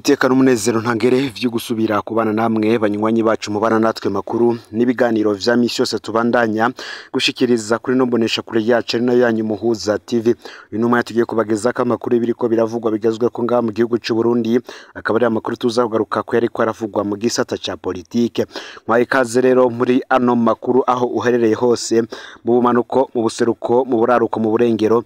Niteka n'umunezero ntangere vyo gusubira kubana namwe banywanyi bacu mubana natwe makuru n'ibiganiro vya misi yose tubandanya gushikiriza kuri no mbonesha kure yacu ari nayo yanyu Muhuza TV. Uyu numwe tugiye kubageza ko amakuru biriko biravugwa bigezwe ko ngaha mu gihugu c'u Burundi, akaba ari amakuru tuza kugaruka ko yariko aravugwa mu gisata ca politike. Mwaye ikaze rero muri ano makuru aho uherereye hose, mu bumanuko, mu buseruko, mu buraruko, mu burengero,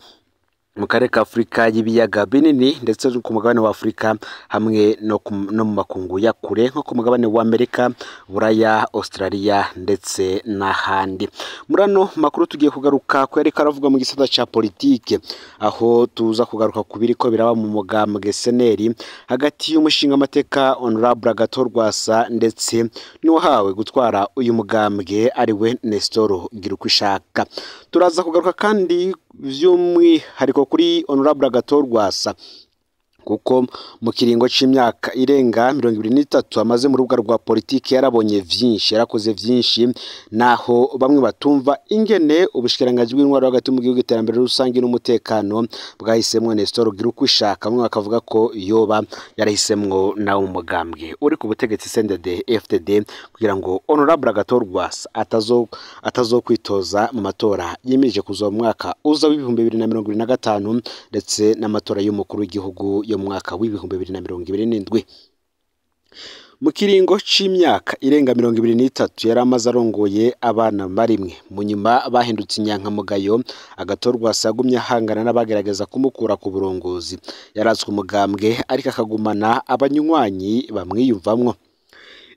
mu karere ka Afurika y'ibiyaga binini ndetse no ku mugabane wa Afurika, hamwe no mu makungu ya kure nko ku mugabane wa Amerika, Buraya, Australia ndetse n'ahandi. Muri ano makuru tugiye kugaruka ko yariko aravugwa mu gisata ca politike, aho tuza kugaruka ku biriko biraba mu mugambwe SNL hagati y'umushinga amateka Honorable Agathon Rwasa ndetse n'uwahawe gutwara uyu mugambwe ariwe Nestor Girukwishaka. Turaza kugaruka kandi vy'umwihariko kuri Honorable Agathon Rwasa, kuko mu kiringo c'imyaka irenga 23 amaze mu rubuga rwa politiki yarabonye vyinshi, yarakoze vyinshi, naho bamwe batumva ingene ubushikiranganji bw'intwaro hagati mu gihugu, iterambere rusangi n'umutekano bwahisemwo Nestor Girukwishaka, bamwe bakavuga ko yoba yarahisemwo nawe umugambwe uri ku butegetsi CNDD FDD kugira ngo Honorable Agathon Rwasa atazokwitoza mu matora yimirije kuzoba mu mwaka uza w'ibihumbi 2025 ndetse n'amatora y'umukuru w'igihugu yo mu mwaka w'ibihumbi 2027. Mu kiringo c'imyaka irenga 23 yari amaze arongoye abana barimwe, mu nyuma bahindutse inyankamugayo. Agathon Rwasa yagumye ahangana n'abagerageza kumukura ku burongozi. Yaratswe umugambwe ariko akagumana abanywanyi bamwiyumvamwo.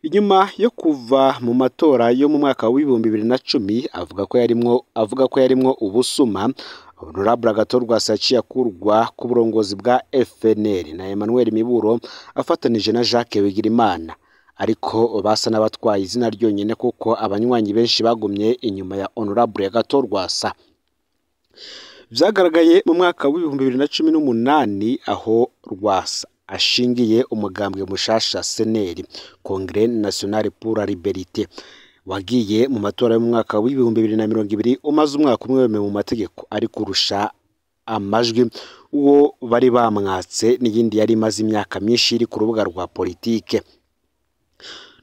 Inyuma yo kuva mu matora yo mu mwaka w'ibihumbi 2010 avuga ko yarimwo ubusuma, Honorable Agathon Rwasa yaciye akurwa ku burongozi bwa FNL na Emmanuel Miburo afatanije na Jacques Bigirimana, ariko basa n'abatwaye izina ryonyene kuko abanywanyi benshi bagumye inyuma ya Honorable Agathon Rwasa. Vyagaragaye mu mwaka w'ibihumbi 2018 aho Rwasa ashingiye umugambwe mushasha SNL, Congrès National pour la Liberté, wagiye mu matora y'umwaka w'ibihumbi 2020 umaze umwaka umwe wemewe mu mategeko, ari kurusha amajwi uwo bari bamwatse n'iyindi yari imaze imyaka myinshi iri ku rubuga rwa politike.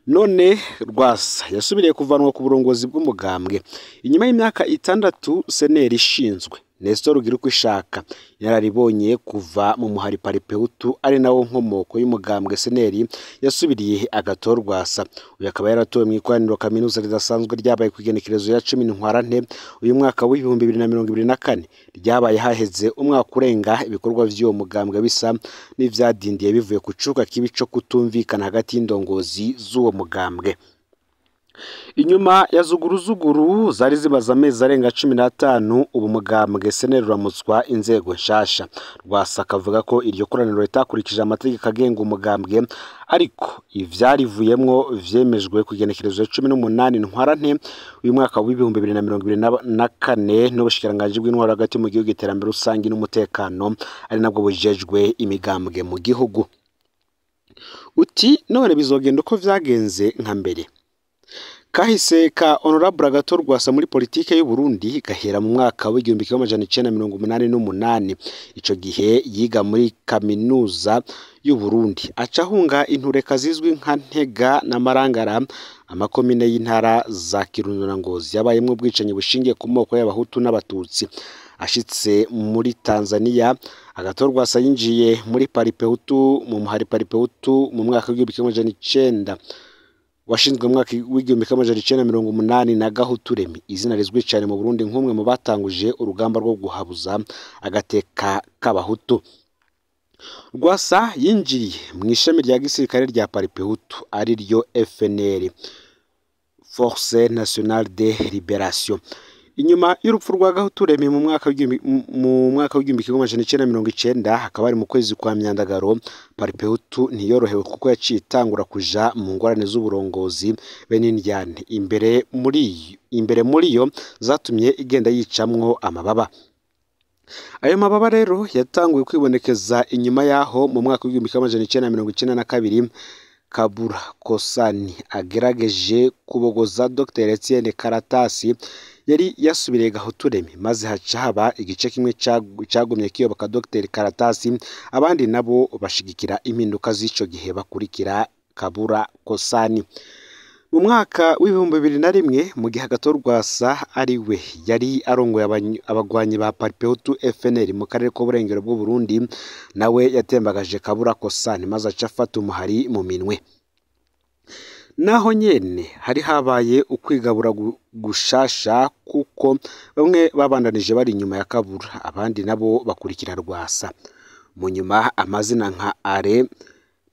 None Rwasa yasubiriye kuvanwa ku burongozi bw'umugambwe inyuma y'imyaka 6 SNL ishinzwe. Nestor Girukwishaka yararibonye kuva mu muhari Paripehutu ari nawo nkomoko y'umugambwe SNL yasubiriye Agathon Rwasa. Uyu akaba yaratowe mu ikoraniro kaminuza ridasanzwe ryabaye ku igenekerezo ya 10 Ntwarante uyu mwaka w'ibihumbi 2024, ryabaye haheze umwaka urenga ibikorwa vy'uwo mugambwe bisa n'ivyadindiye bivuye ku cuka kibi co kutumvikana hagati y'indongozi z'uwo mugambwe. Inyuma ya zuguruzuguru zari zimaze amezi arenga 15, ubu mugambwe SNL uramutswa inzego nshasha. Rwasa akavuga ko iryo koraniro ritakurikije amategeko agenga umugambwe, ariko ivyarivuyemwo vyemejwe ku igenekerezo ya 18 Ntwarante uyu mwaka w'ibihumbi 2024 n'ubushikiranganji bw'intwaro hagati mu gihugu, iterambere rusangi n'umutekano, ari nabwo bujejwe imigambwe mu gihugu. Uti none bizogenda uko vyagenze nka mbere? Kahise ka Honorable Agathon Rwasa muri politike y'u Burundi gahera mu mwaka w'igihumbi kimwe amajana icenda mirongo umunani n'umunani. Ico gihe yiga muri kaminuza y'u Burundi, aca ahunga intureka zizwi nka Ntega na Marangara, amakomine y'intara za Kirundo na Ngozi yabayemwo ubwicanyi bushingiye ku moko y'Abahutu n'Abatutsi. Ashitse muri Tanzania, Agathon Rwasa yinjiye muri Paripehutu, mu muhari Paripehutu mu mwaka w'igihumbi kimwe amajana icenda washinzwe mu mwaka w'igihumbi kimwe amajana icenda mirongo umunani na Gahutu Remy, izina rizwi cyane mu Burundi nk'umwe mu batanguje urugamba rwo guhabuza agateka k'Abahutu. Rwasa yinjiriye mu ishami rya gisirikare rya Paripehutu ari ryo FNL, Force Nationale de Liberation. Inyuma y'urupfu rwa Gahutu Remy mu mwaka w'igihumbi kimwe amajana icenda mirongo icenda, hakaba ari mu kwezi kwa Myandagaro, Paripehutu ntiyorohewe kuko yaciye itangura kuja mu ngorane z'uburongozi be n'indyane imbere muri yo zatumye igenda yicamwo amababa. Ayo mababa rero yatanguye kwibonekeza inyuma yaho mu mwaka w'igihumbi kimwe amajana icenda mirongo icenda na kabiri Kabura Kosani agerageje kubogoza Dr Etienne Karatasi yari yasubiriye Gahuturemi, maze haca haba igice kimwe cagumye kiyoboka Dr Karatasi, abandi nabo bashigikira impinduka z'ico gihe bakurikira Kabura Kosani. Mu mwaka w'2001, mu gihe Agathon Rwasa ari we yari arongoye abagwanyi ba Paripehutu FNL mu karere k'uburengero bw'u Burundi, nawe yatembagaje Kabura Kosani maze aca afata umuhari mu minwe. Naho nyene hari habaye ukwigabura gushasha, kuko bamwe babandanije bari inyuma ya Kabura, abandi nabo bakurikira Rwasa. Mu nyuma amazina nka Are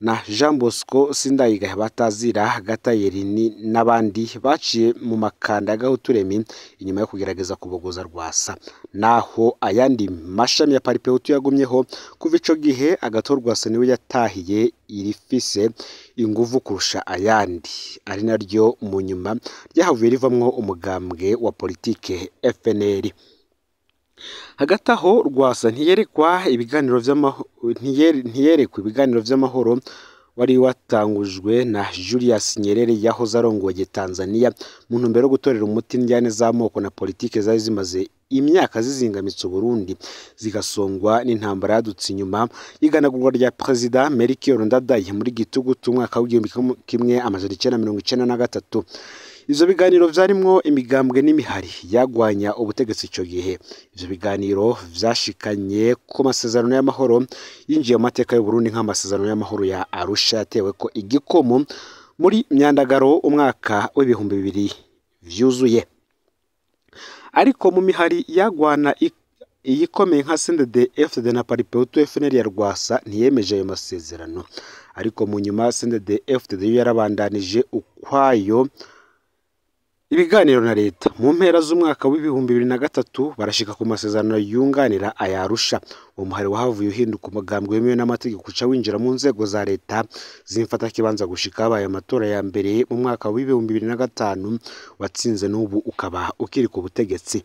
na Jean Bosco Sindayigaya batazira Gatayeri n'abandi baciye mu makanda ya Gahuturemi inyuma yo kugerageza kubogoza Rwasa. Naho ayandi mashami ya Paripehutu yagumyeho kuva ico gihe, Agathon Rwasa niwe yatahiye irifise inguvu kurusha ayandi, ari naryo mu nyuma ryahavuye rivamwo umugambwe wa politike FNL. Hagati aho Rwasa ntiyerekwa ibiganiro vy'amahoro wari watangujwe na Julius Nyerere yahoze arongoye Tanzania mu ntumbero yo gutorera umuti indyane z'amoko na politike zari zimaze imyaka zizingamitse Burundi, zigasongwa n'intambara yadutse inyuma y'iganagurwa rya Perezida Melchior Ndadaye muri Gitugutu umwaka w'1993. Ivyo biganiro vyarimwo imigambwe n'imihari yagwanya ubutegetsi ico gihe. Ivyo biganiro vyashikanye ku masezerano y'amahoro yinjiye mu mateka y'u Burundi nk'amasezerano y'amahoro ya Arusha yateweko igikomo muri Myandagaro umwaka w'2000 vyuzuye. Ariko mu mihari yagwana iyikomeye nka CNDD FDD na Paripehutu FNL ya Rwasa ntiyemeje ayo masezerano. Ariko mu nyuma CNDD FDD yo yarabandanije ukwayo ibiganiro na leta. Mu mpera z'umwaka w'2003 barashika ku masezerano yunganira aya Arusha. Uwo muhari wahavuye uhinduka umugambwe wemewe n'amategeko uca winjira mu nzego za leta zimfata kibanza gushika habaye amatora ya mbere mu mwaka w'2005 watsinze, n'ubu ukaba ukiri ku butegetsi.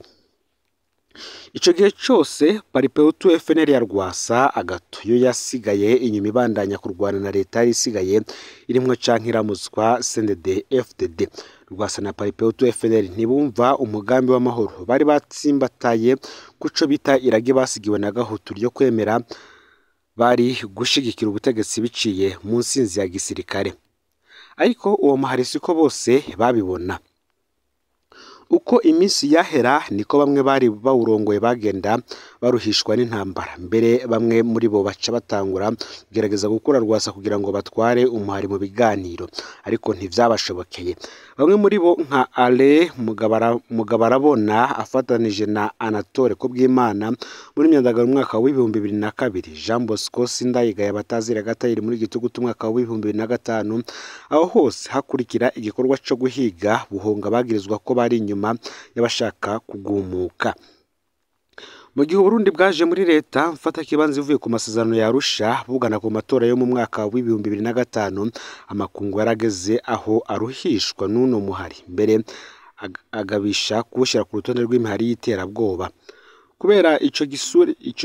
Ico gihe cose Paripehutu FNL ya Rwasa Agato yo yasigaye inyuma ibandanya kurwana na leta yari isigaye irimwo canke iramutswa CNDD FDD. Rwasa na Paripehutu FNL ntibumva umugambi w'amahoro bari batsimbataye kuco bita irage basigiwe na Gahutu ryo kwemera bari gushigikira ubutegetsi biciye mu nsinzi ya gisirikare. Ariko uwo muhari siko bose babibona. Uko iminsi yahera niko bamwe bari bawurongoye bagenda baruhishwa n'intambara, mbere bamwe muri bo baca batangura kugerageza gukura Rwasa kugira ngo batware umuhari mu biganiro, ariko ntivyabashobokeye. Bamwe muri bo nka Ale Mugabarabona afatanije na Anatole Kubwimana muri Myandagaro umwaka w'2002, Jean Bosco Sindayigaya batazira Gatayeri muri Gitugutu umwaka w'2005. Aho hose hakurikira igikorwa co guhiga buhonga bagirizwa ko bari inyuma y'abashaka kugumuka. Mu gihe Uburundi bwaje muri leta mfata kibanza ivuye ku masezerano ya Arusha bugana ku matora yo mu mwaka w'2005, amakungu yarageze aho aruhishwa n'uno muhari, mbere agabisha kuwushyira ku rutonde rw'imihari y'iterabwoba. Kubera ico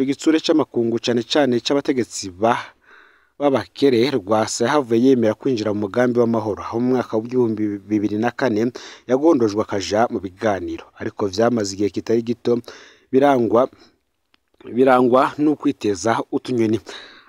gitsure c'amakungu cane cane c'abategetsi b'abakere, Rwasa yahavuye yemera kwinjira mu mugambi w'amahoro, aho mu mwaka w'2004 yagondojwe akaja mu biganiro. Ariko vyamaze igihe kitari gito birangwa n'ukwiteza utunyoni.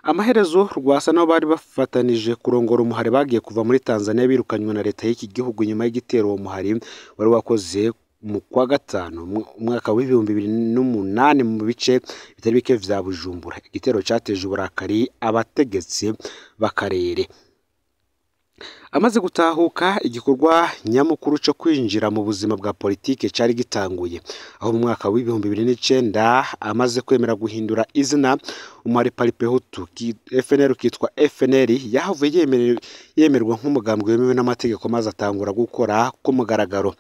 Amaherezo Rwasa nabo bari bafatanije kurongora umuhari bagiye kuva muri Tanzania birukanywe na leta y'iki gihugu nyuma y'igitero uwo muhari wari wakoze mu kwa gatanu umwaka w'2008 mu bice bitari bike vya Bujumbura. Igitero cateje uburakari abategetsi b'akarere. Amaze gutahuka, igikorwa nyamukuru co kwinjira mu buzima bwa politike cari gitanguye, aho mu mwaka w'2009 amaze kwemera guhindura izina umuhari Paripehutu FNL kitwa FNL, yahavuye yemerwa nk'umugambwe wemewe n'amategeko maze atangura gukora ku mugaragaro.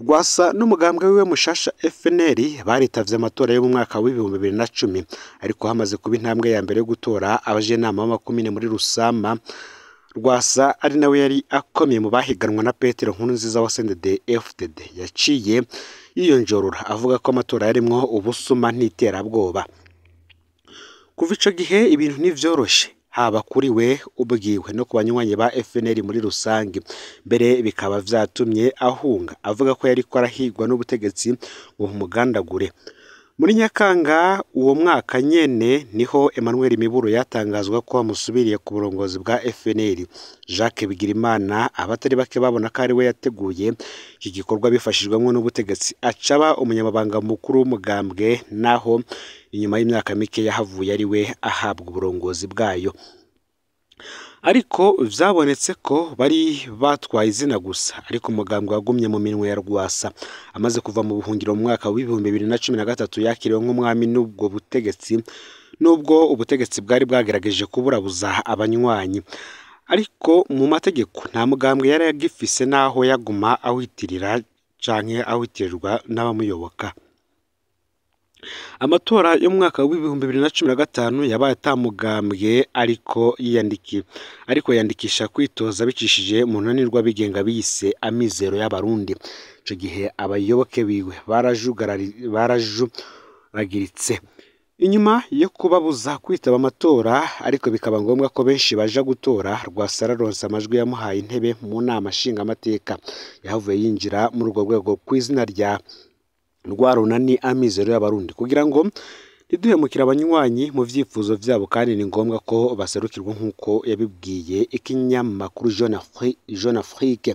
Rwasa n'umugambwe wiwe mushasha FNL baritavye amatora yo mu mwaka w'2010, ariko hamaze kuba intambwe ya mbere yo gutora abajenama b'amakomine muri Rusama. Rwasa ari nawe yari akomeye mu bahiganwa na Petero Nkurunziza wa CNDD FDD, yaciye yiyonjorora avuga ko amatora yarimwo ubusuma n'iterabwoba. Kuva ico gihe ibintu ntivyoroshe. haba kuri we ubwiwe no ku banywanyi ba FNL muri rusange. Mbere bikaba vyatumye ahunga avuga ko yariko arahigwa n'ubutegetsi ngo bumugandagure. Muri Nyakanga uwo mwaka nyene niho Emmanuel Miburo yatangazwa ko amusubiriye ku burongozi bwa FNL. Jacques Bigirimana abatari bake babona ko ari we yateguye iki gikorwa bifashijwemwo n'ubutegetsi, acaba umunyamabanga mukuru w'umugambwe, naho inyuma y'imyaka mike yahavuye ari we ahabwa uburongozi bwayo. Ariko vyabonetse ko bari batwaye izina gusa, ariko umugambwe wagumye mu minwe ya Rwasa. Amaze kuva mu buhungiro mu mwaka w'2013 yakiriwe nk'umwami n'ubwo butegetsi, nubwo ubutegetsi bwari bwagerageje kuburabuza abanywanyi. Ariko mu mategeko nta mugambwe yari agifise, naho yaguma awitirira canke awitirirwa n'abamuyoboka. Amatora yo mu mwaka w'2015 yabaye atamugambwe, ariko yiyandikisha kwitoza bicishije mu runani rw'abigenga biyise Amizero y'Abarundi. Ico gihe abayoboke biwe barajuragiritse inyuma yo kubabuza kwitaba amatora, ariko bikaba ngombwa ko benshi baja gutora. Rwasa araronse amajwi yamuhaye intebe mu nama nshingamateka. Yahavuye yinjira muri urwo rwego kw'izina rya rwa runani Amizero y'Abarundi kugira ngo ntiduhemukire abanywanyi mu vyifuzo vyabo, kandi ni ngombwa ko baserukirwa nk'uko yabibwiye ikinyamakuru Jeune Afrique.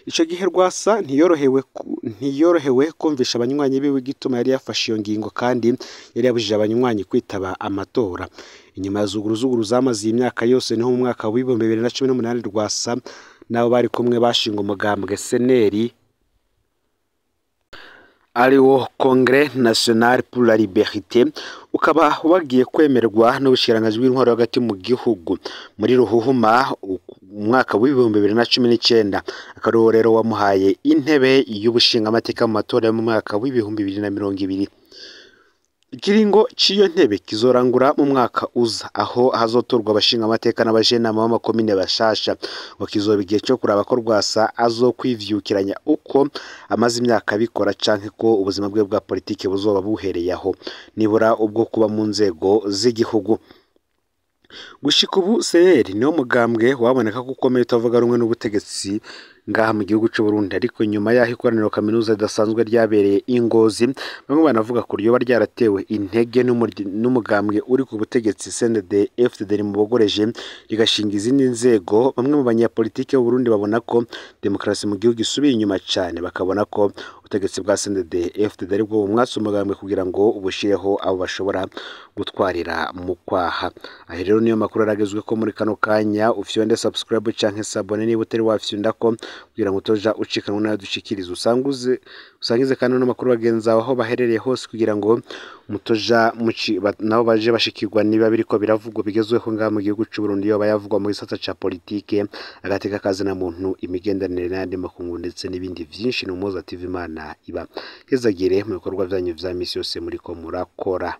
Ico gihe Rwasa ntiyorohewe kumvisha abanywanyi biwe igituma yari yafashe iyo ngingo, kandi yari yabujije abanywanyi kwitaba amatora. Inyuma ya zuguruzuguru zamaze iyi myaka yose, niho mu mwaka w'2018 Rwasa nabo bari kumwe bashinga umugambwe CNL, ariwo Congrès National pour la Liberté, ukaba wagiye kwemerwa n'ubushikiranganji bw'intwaro hagati mu gihugu muri Ruhuhuma umwaka w'2019. Akaba rero wamuhaye intebe y'ubushingamateka mu matora yo mu mwaka w'2020. Ikiringo c'iyo ntebe kizorangura mu mwaka uza, aho hazotorwa abashingamateka n'abajenama b'amakomine bashasha. Ngo kizoba igihe cyo kuraba ko Rwasa azokwivyukiranya uko amaze imyaka abikora, canke ko ubuzima bwe bwa politike buzoba buhereye aho, nibura ubwo kuba mu nzego z'igihugu. Gushika ubu CR niwo mugambwe waboneka ko ukomeye utavuga rumwe n'ubutegetsi ngaha mu gihugu c'u Burundi, ariko nyuma y'aho ikoraniro kaminuza ridasanzwe ryabereye i Ngozi, bamwe banavuga ko ryoba ryaratewe intege n'umugambwe uri ku butegetsi CNDD-FDD rimubogoreje rigashinga izindi nzego. Bamwe mu banyapolitike b'u Burundi babona ko demokarasi mu gihugu isubiye inyuma cane, bakabona ko ubutegetsi bwa CNDD-FDD aribwo bumwatse umugambwe kugira ngo ubushireho abo bashobora gutwarira mu kwaha. Aho rero niyo makuru aragezwe ko muri kano kanya. Ufyonde subscribe canke s'abonner niba utari wafyonda ko, kugira ngo utoja ucikanwa nayo dushikiriza. Usangize kandi no makuru bagenzi aho baherereye hose, kugira ngo mutoja nabo baje bashikirwa niba biriko biravugwa bigezweho ngaha mu gihugu c'u Burundi, yoba yavugwa mu gisata ca politike, agateka kazi na muntu, imigenderanire n'ayandi makungu, ndetse n'ibindi vyinshi. Ni Umuhoza TV. Imana iba hezagire mu bikorwa vyanyu vya misi yose muriko murakora.